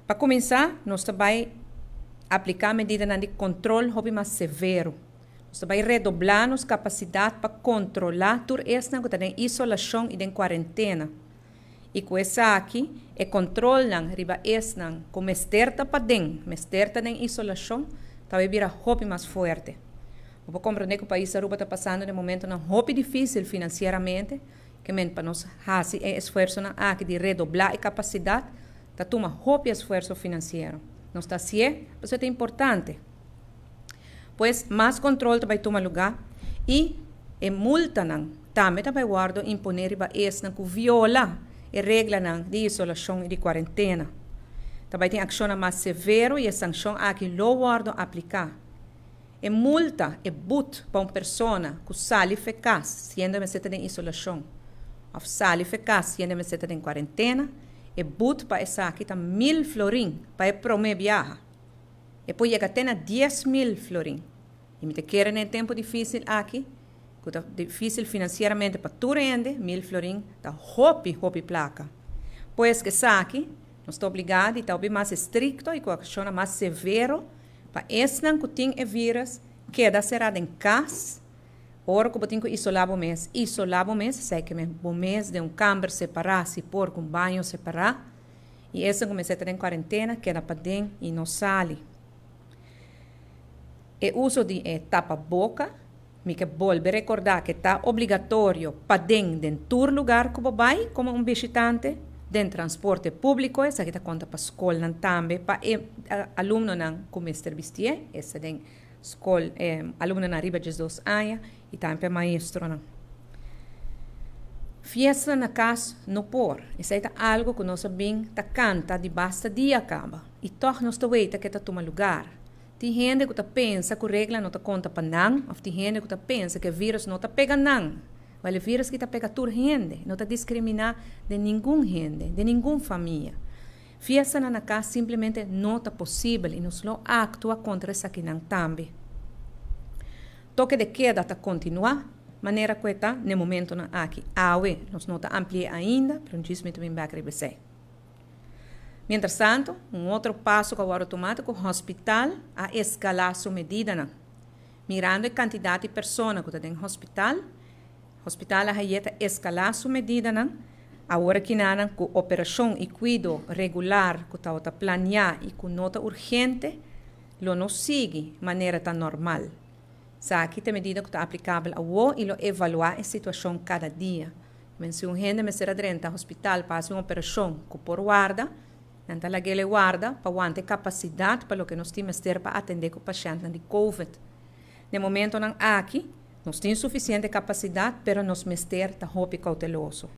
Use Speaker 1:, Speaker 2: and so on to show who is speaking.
Speaker 1: Pa kuminsá, nos ta bai apliká medidanan di kontrol hopi mas severo. Nos ta bai redoblá nos kapasidat pa kontrolá tur esnan ku ta den isolashon i den kuarentena. I ku esaki, e kontrolnan riba esnan ku mester ta paden, mester ta den isolashon, ta bai bira hopi mas fuerte. Bo por komprondé ku pais Aruba ta pasando den momentonan hopi difísil finansieramente, ke men pa nos hasi e esfuersonan aki di redoblá e kapasidat, ta tuma hopi esfuerso finansiero. Nos ta hasié pasobra ta importante. Pues, mas kontrol ta bai tuma lugá i e multanan tambe ta bai wòrdu imponé riba esnan ku viola e reglanan di isolashon i di kuarentena. Ta bai tin akshonnan mas severo i e sankshon aki lo wòrdu apliká. E multa, e but, pa un persona ku sali fe kas siendo mester ta den isolashon òf sali fe kas siendo mester ta den kuarentena, e but pa esaki ta 1000 florin pa e promé biaha. E por yega te na 10,000 florin. I mi ta kere na e tempu difísil aki, ku ta difísil finansieramente pa tur hende, 1000 florin ta hopi, hopi plaka. Pues ku esaki, nos ta obligá di ta hopi mas estrikto i ku akshonnan mas severo pa esnan ku tin e vírus keda será den kas. Ora ku bo tin ku isolá bo mes, isolá bo mes, esei ke men bo mes den un kamber separá, si por ku un baño separá. I esnan ku mester ta den kuarentena keda paden i no sali. E uso di e tapaboka, mi ke bolbe rekordá ke ta obligatorio paden den tur lugar ku bo bai komo un bishitante, den transporte públiko, esaki ta konta pa skolnan tambe pa e alumnonan ku mester bistié, esta den skol alumnonan riba 12 aña i tambe pa e maestronan. Fiesta na kas no por. Esei ta algu ku nos a bin ta kanta di basta dia kaba i tòg nos ta weita ke ta tuma lugar. Tin hende ku ta pensa ku regla no ta konta pa nan òf tin hende ku ta pensa ku e vírus no ta pega nan. Wèl e vírus ki ta pega tur hende, no ta diskriminá den ningun hende, den ningun famia. Fiestanan na kas simplemente no ta posibel i nos lo aktua kontra esakinan tambe. Toke de keda ta kontinuá manera ku e ta n'e momentonan aki. Awe nos no ta ampli'é ainda, pero djis mi ta bin bèk riba esei. Mientrastanto, un otro paso ku a wòrdu tumá ta ku hospital a eskalá su medidanan. Mirando e kantidat di persona ku ta den hospital, hospital a haye ta eskalá su medidanan. Awor kinanan ku operashon i kuido regular ku tabata planiá i ku no ta urgente, lo no sigui manera ta normal. Esaki ta e medida ku ta aplikabel awor i lo evaluá e situashon kada dia. Men si un hende mester a drenta hospital pa hasi un operashon ku por warda, nan ta lag'el e warda pa wanta e kapasidat pa loke nos tin mester pa atendé ku pashèntnan di covid. Den momentonan aki, nos tin sufisiente kapasidat, pero nos mester ta hopi kouteloso.